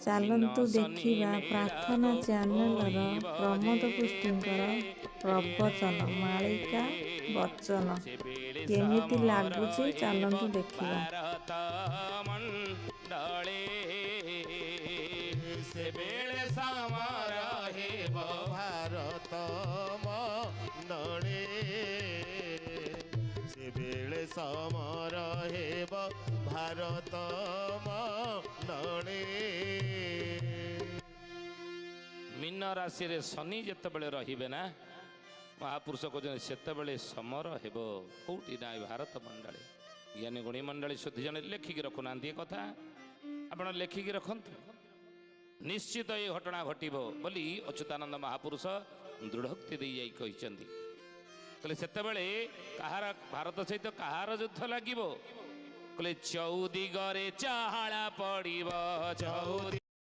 ଚାଲନ୍ତୁ ଦେଖିବା ପ୍ରାର୍ଥନା ଚ୍ୟାନେଲର ପ୍ରମୋଦ ପୃଷ୍ଟିଙ୍କର ପ୍ରବଚନ ମାଳିକା ବଚନ କେମିତି ଲାଗୁଛି, ଚାଲନ୍ତୁ ଦେଖିବା। ଭାରତ ମଣ୍ଡଳେ ସେବେଳେ ସମର ହେବ ଭାରତ ମଣ୍ଡଳେ, ସେବେଳେ ସମର ହେବ ଭାରତ ମଣ୍ଡଳେ। ମୀନ ରାଶିରେ ଶନି ଯେତେବେଳେ ରହିବେ ନା, ମହାପୁରୁଷ କହୁଛନ୍ତି ସେତେବେଳେ ସମର ହେବ। କୋଉଠି ନା ଏ ଭାରତ ମଣ୍ଡଳେ। ଜ୍ଞାନୀ ଗୁଣୀ ମଣ୍ଡଳୀ ସୁଧୀ ଜଣେ ଲେଖିକି ରଖୁନାହାନ୍ତି ଏ କଥା, ଆପଣ ଲେଖିକି ରଖନ୍ତୁ, ନିଶ୍ଚିତ ଏ ଘଟଣା ଘଟିବ ବୋଲି ଅଚ୍ୟୁତାନନ୍ଦ ମହାପୁରୁଷ ଦୃଢ଼ୋକ୍ତି ଦେଇ ଯାଇ କହିଛନ୍ତି। କହିଲେ ସେତେବେଳେ କାହାର ଭାରତ ସହିତ କାହାର ଯୁଦ୍ଧ ଲାଗିବ? କହିଲେ ଚଉଦିଗରେ ଚାହାଳା ପଡ଼ିବ, ଚଉଦିଗରେ